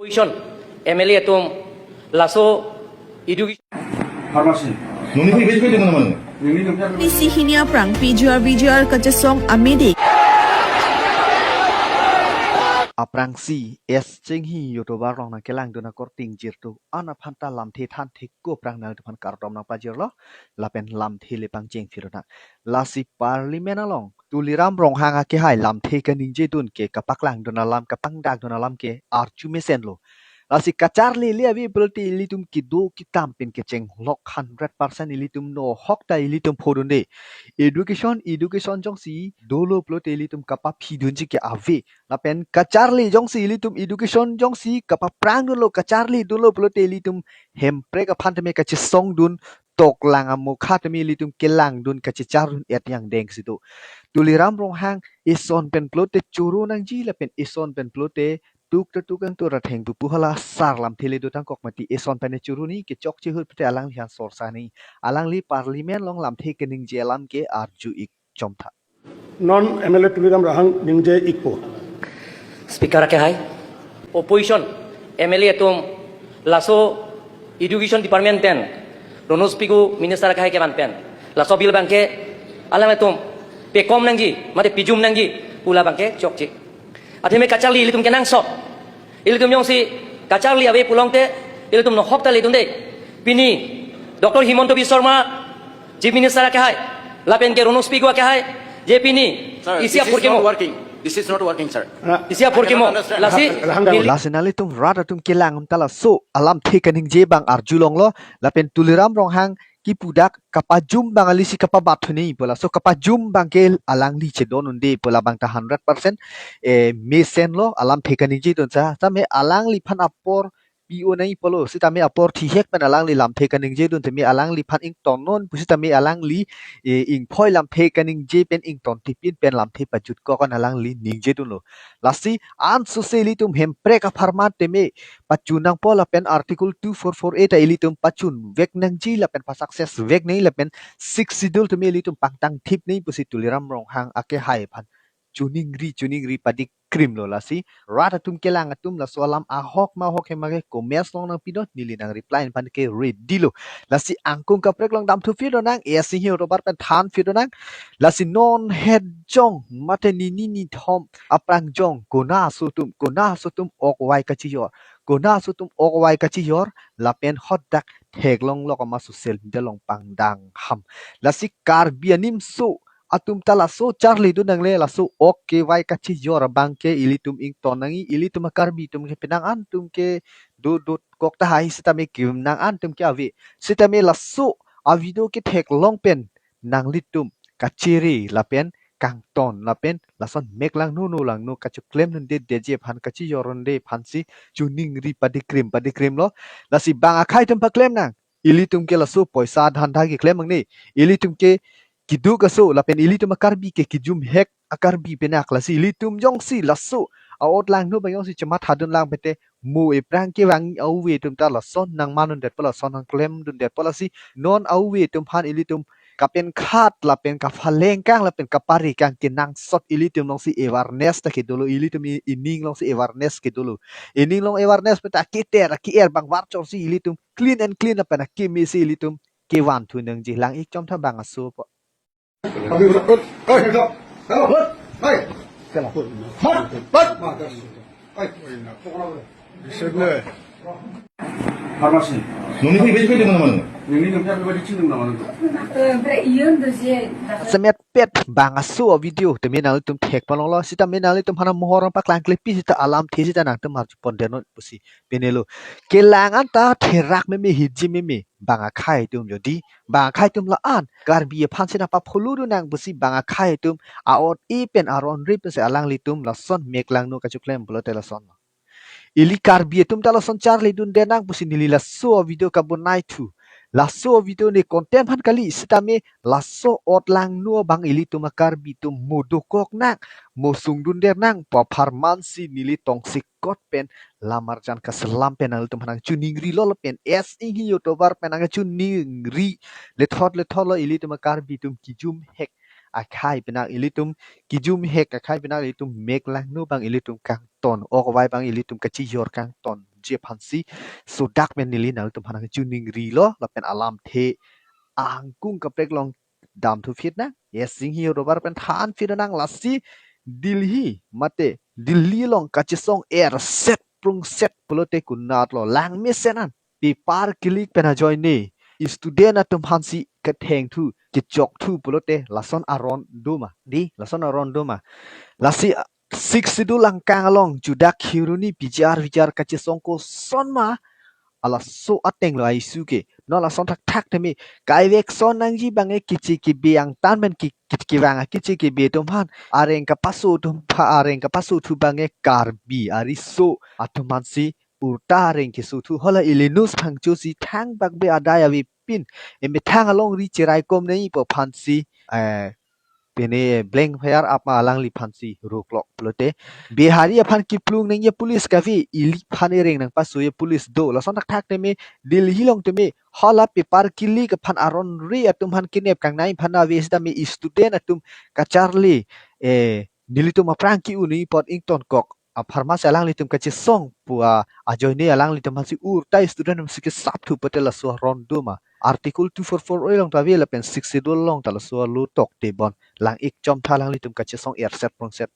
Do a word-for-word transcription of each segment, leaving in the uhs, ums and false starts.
Opposition M L A atum laso education. Pharmacy. Nungni phi bej phi dengan mana? Nungni nungni. Nisi hini aphrang P G R V G R kachesong amede. Aphrangsi S Chinghi YouTuber along nangkelangdun akorte ingjir atum an aphan ta lamthe than thek ko aphrang nangtumphan kardom nangpajirlo lapen lamthe le pangcheng phirnang. Lasi Parliament along Tuliram Ronghang akehai lamthe kaningjedun ke kapaklangdun alam kapangdakdun alam ke arju mesenlo. Lasi kacharli le ave pulote ilitum kedo kedam pen kechenglok hundred percent ilitum nohok ta ilitum phodunde. Education, education jongsi dolo pulote ilitum kapaphidunji ke ave. Lapen kacharli jongsi ilitum education jongsi kapaprangdunlo, kacharlidunlo pulote ilitum Hemprek aphan tame kachesongdun, toklang amokha tame ilitum kelangdun kachechardun et yang deng situ. Tuliram Ronghang eson pen pulote choro nangji lapen eson pen pulote tuk ta tuk ang tu ratheng pupu hala sar lamthe le dotang kok mati, eson pen choro ni kechokche ahut pute alangli han sorsa ni. Alangli Parliament along lamthe kaningje alam ke arju ik chomtha. Non M L A Tuliram Ronghang ningje ikpo. Speaker akehai. Opposition M L A atum laso Education Department pen, Ronoj Pegu Minister akehai kevan pen, laso bill abangke alanglitum pekom nangji, mate pijum nangji pu labangke chokche. Atheme kacharli ilitum kenangsot. Ilitum jongsi kacharli ave pulote ilitum nohok ta ledunde. Pini Doctor Himanta Biswa Sarma, Chief Minister akehai, lapen ke Ronoj Pegu akehai, je pini, sir, isi this is apor kemo. Not working. This is not working, sir. Isi apor kemo. I cannot understand. Lasi, Rahang neli- Lasi nanglitum rat atum kelang ta laso alamthe kaningje abang arjulonglo, lapen Tuliram Ronghang kipu dak kapajum abang alisi kapabat huni pu laso kapajum abangke alangli chedon unde pu labang ta hundred percent, eh, mesenlo alamthe kaningjedun sa, tame alangliphan apor pi-o nangji pulo, sitame apor thihek pen alangli lamthe kaningjedun tame alangliphan ingtonnon pu sitame alangli, eh, ingphoi lamthe kaningje pen ingtontipin pen lamthe pajutkok an alangli ningjedunlo. Lasi ansose ilitum Hemprek apharman tame pachun nangpo lapen Article two four four A ta ilitum pachunvek nangji lapen pa-success vek nangji lapen Sixth Schedule tame ilitum pangtangthip nangji pusi Tuliram Ronghang akehai aphan choningri choningri padikrimlo. Lasi rat atum kelang atum laso alam ahok ma ahok hema ke comments along nangpidun, neli nang reply aphan ke ready lo. Lasi angkung kaprek along damthu phidun nang, S Chinghi YouTuber pen than phidun nang. Lasi non het jong mate nini nithom aphrang jong kona aso atum, kona aso atum ok vai kachijor, kona aso atum ok vai kachijor lapen hot dak theklonglok ama social media along pangdang ham. Lasi Karbi animso atum ta laso charlidun nangle, laso ok kevai kachijor abangke ilitum ington nangji, ilitum a-Karbi atum ke penang an atum ke do dotkok tahai sitame kemenang an atum ke ave. Sitame laso a-video ketheklong pen nanglitum kachere lapen kangton lapen lason mek langno no langno kachoklemdunde detji aphan kachijordunde aphansi choningri padikrim padikrimlo. Lasi bang akhai atum paklem nang. Ilitum ke laso poisa dhanda keklem nangne. Ilitum ke keduk aso lapen ilitum a-Karbi ke kijumhek a-Karbi penak, lasi ilitum jongsi laso a-ot langno abang jongsi chemathadun lang pute mo ephrang kevang ave atum ta lason nangmandundetpo, lason nangklemdundetpo. Lasi non ave atum aphan ilitum kapenkhat lapen kaphalengkang lapen kaparikang kenangsot ilitum alongsi awareness ta kedolo, ilitum i-, ining alongsi awareness kedolo. Ining along awareness pute aketer aker abang varchorsi ilitum clean and clean lapen akeme si ilitum kevanthu nangji. Lang ik chomtha bang aso po. Pharmacy. Nungni phi bej phi dengan mana? Nungni nungni phi bej phi dengan mana? Semet pet bang aso video tame nanglitum thek palonglo, sitame nanglitum aphan amohor paklangklepi sita alamthe sita nangtum arjupon denon pusi. Penelo. Kelang an ta therak meme, hiji meme. Bang akhai atum jodi, bang akhai atum la-an Karbi aphan si nangpapholodun nang pusi bang akhai atum a-ot-e pen aron ri pensi alanglitum lason mek langno kachoklem pulote lason. Ili Karbi atum ta lason charlidunde nang pusi neli laso video kabonaithu. Laso video ne content aphan kali, sitame laso ot langno abang ilitum a-Karbi atum mo dokok nang, mo sungdunde nang pu apharman si neli tongsekot pen lamarjan kaselam pen nanglitum aphan nangchoningrilo lapen S Chinghi YouTuber pen nangchoningri lethot lethotlo. Ilitum a-Karbi atum kijumhek akhai penak, ilitum kijumhek akhai penak, ilitum mek langno abang ilitum kangton, ok vai abang ilitum kachijor kangton. dotji aphansi sodak pen neli nanglitum aphan nangchiningrilo lapen alamthe angkung kaprek along damthu phit nang. Yes, Singhi Robar pen than phit nang lasi Delhi mate Delhi along kachesong erset prungset pulote konatlo, langmesen an pepar ke-leak pen ajoine student atum aphansi kethengthu kechokthu pulote lason aron doma. Dei, lason aron doma. Lasi Sixth Schedule angkang along Judak Kheroni P G R V G R kachesong koson ma, halaso ateng lo a-issue ke. Non lason thakthak tame kaivek son nangji abang ke keche kebe angtan pen ke, ke, kevang a keche kebe atum aphan, areng kapaso atum aphan, areng kapasothu abang ke Karbi ariso atum aphansi urta areng kesothu, hala ili news phangchosi thangbak be adai avepin emethang alongri cheraikom nangjipo aphansi, eh, pine blank fire apma alangliphansi roklok pulote Bihari aphan kiplung nangji a-police kave, iliphan ereng nangpaso a-police do. Lason thakthak tame Delhi along tame hala pepar ke-leak aphan aron ri atum aphan kinep kangnai aphan ave sitame student atum kacharli, eh, nelitum aphrang ke-un apot ingtonkok apharmansi alanglitum kachesong pu a ajoine alanglitum aphansi urta student atumsi kesapthu pulote laso aron doma. Article two four four A along ta ave lapen Sixth Schedule along ta laso alo tokte bon. Lang-ik chomtha alanglitum kachesong erset prungset.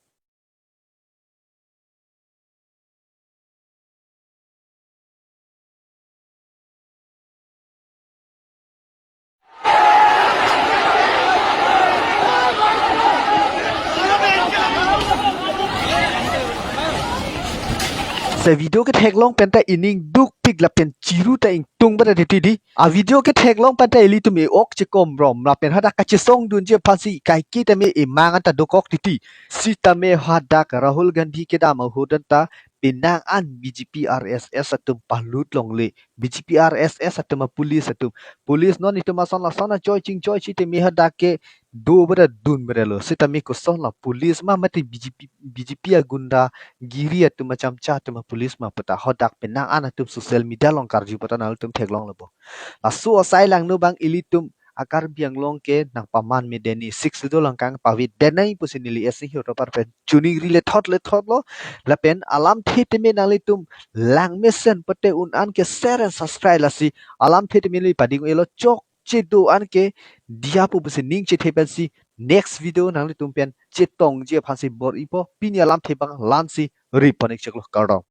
Se video ketheklong pen ta ining dukpik lapen chiru ta ingtung bata titi dei. A video ketheklong pen ta ilitum e-ok chekom rom lapen hadak kachesongdunji aphansi kaike tame emang an ta dokok titi. Sitame hadak Rahul Gandhi kedam ahut an ta penang an B J P R S S atum palut longle. B J P R S S atum a-police atum. Police non itum ason lason achoi chingchoi si tame hadak ke do bata dun bata lo. Sitame koson la police ma mate B J P, B J P agundagiri atum achamcha atum a-police ma puta hadak penang an atum social media along karju puta nanglitum theklonglo bo. Laso asai langno abang ilitum a-Karbi Anglong ke nangpaman me deni, Sixth Schedule angkang pave denai pusi neli S C Hill Road apar pen chuningri lethot lethotlo. Lapen alamthe tame nanglitum langmesen pute un an ke share and subscribe lasi alamthe tame neli pading-elo, chokche do an ke diya pu pusi ning chethe pensi next video nanglitum pen chetongji aphansi bor-ipo. Pini alamthe abang la-ansi ri pon-ik chiklo, kardom.